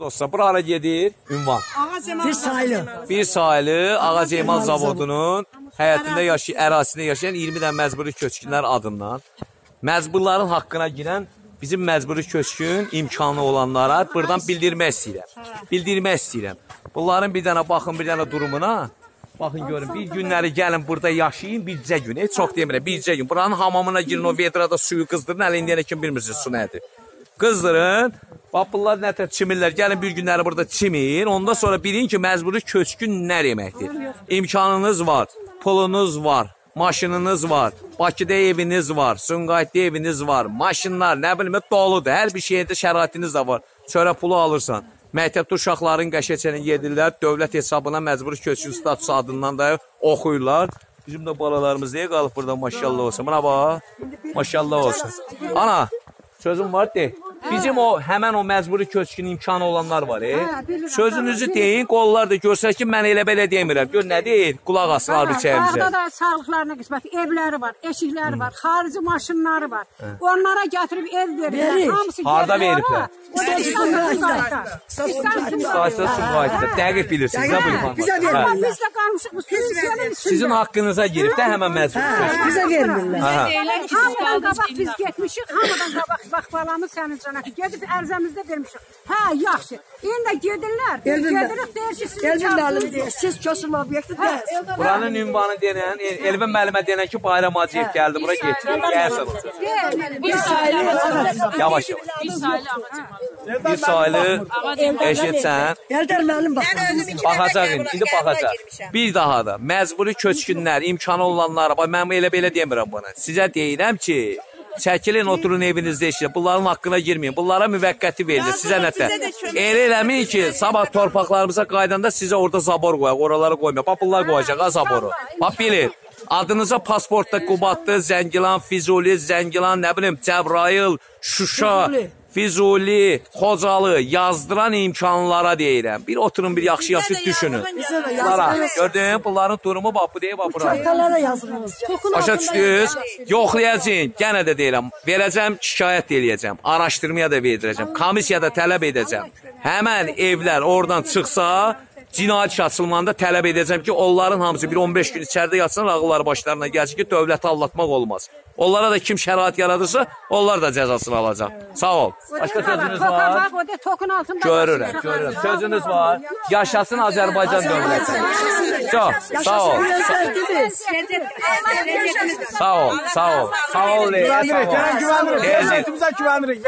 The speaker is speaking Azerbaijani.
Dostlar, bura hara gedir? Ünvan. Bir saylı. Bir saylı Ağac Emal Zavodunun həyətində yaşayan, ərazisində yaşayan 20 dənə məcburi köçkünlər adından məcburların haqqına girən bizim məcburi köçkün imkanı olanlara buradan bildirmək istəyirəm. Bildirmək istəyirəm. Bunların bir dənə baxın, bir dənə durumuna. Baxın görün, bir günləri gəlin burada yaşayın, bircə gün. Heç çox demirəm, bircə gün. Buranın hamamına girin, o vedrada suyu qızdırın, hələ indiyənə kim bilmirsiniz su nədir. Qızdırın. Bax, bunlar nətər çimirlər. Gəlin bir günləri burada çimin. Ondan sonra bilin ki, məcburi köçkün nə deməkdir. İmkanınız var, pulunuz var, maşınınız var, Bakıda eviniz var, Sumqayıtda eviniz var, maşınlar, nə bilim, doludur. Hər bir şeydə şəraitiniz də var. Çörək pulu alırsan. Məktəbdə uşaqların qəşəçəni yedirlər, dövlət hesabına məcburi köçkün statusu adından da oxuyurlar. Bizim də balalarımız niyə qalıb burada, maşallah olsun. Buna bax, maşallah olsun. Ana, sözüm var de. Bizim o həmən o məcburi köçkün imkanı olanlar var. Sözünüzü deyin, qollar da görsək ki, mən elə belə demirəm. Gör nə deyir, qulaq asırlar bir çəyimizə. Bağda da sağlıqlarına qismət, evləri var, eşikləri var, xarici maşınları var. Onlara gətirib ev verirlər. Hamısı harda veriblər? Sumqayıtda. İstasyon Sumqayıtda. Dəqiq bilirsiniz, nə bu informasiya? Biz də qalmışıq bu suyun içində. Sizin haqqınıza girib də həmən məcburi köçkün. Bizə vermirlər. Hamıdan qabaq biz getmişik, hamıdan qabaq bax balamız sənin cana. Gedib ərzəmizdə vermişik. Hə, yaxşı. İndi gedirlər. Gedirik, deyir ki, sizin çağırıyorsunuz. Siz köçürmə obyekti deyilsiniz. Buranın ünvanı denən, Elvin müəllimə denən ki, Bayram Hacıyev gəldi bura, getdi. Gəlsən o söz. Yavaş, yavaş. Bir saylı eşitsən. Eldar müəllim baxır. Baxacaq indi, indi baxacaq. Bir daha da məcburi köçkünlər, imkanı olanlara, mən elə belə demirəm buna. Sizə deyirəm ki, çəkilin, oturun evinizdə işlə. Bunların haqqına girməyin. Bunlara müvəqqəti verilir. Sizə nətər. Elə eləməyin ki, sabah torpaqlarımıza qaydanda sizə orada zabor qoyaq, oraları qoymayaq. Bax, bunlar qoyacaq, ha, zaboru. Bax, bilin. Adınıza pasportda Qubadlı, Zəngilan, Füzuli, Zəngilan, nə bilim, Cəbrayıl, Şuşa, Füzuli, Xocalı yazdıran imkanlara deyirəm. Bir oturun, bir yaxşı-yaxşı düşünün. Bunlara, gördün, bunların durumu bax, bu deyil, bax, bura. Çartalara yazılır. Başa düşdünüz? Yoxlayacağım, gənə də deyirəm, verəcəm, şikayət də eləyəcəm, araşdırmaya da verdirəcəm, komissiyada tələb edəcəm. Həmən evlər oradan çıxsa, cinayət işi açılmanda tələb edəcəm ki, onların hamısı bir 15 gün içəridə yatsın, ağılları başlarına gəlsin ki, dövləti aldatmaq olmaz. Onlara da kim şərait yaradırsa, onlar da cəzasını alacaq. Sağ ol. Başqa sözünüz var? Görürəm, görürəm. Sözünüz var. Yaşasın Azərbaycan dövləti. Çox, sağ ol. Sağ ol, sağ ol. Sağ ol. Güvənirik, güvənirik. Dövlətimizə güvənirik.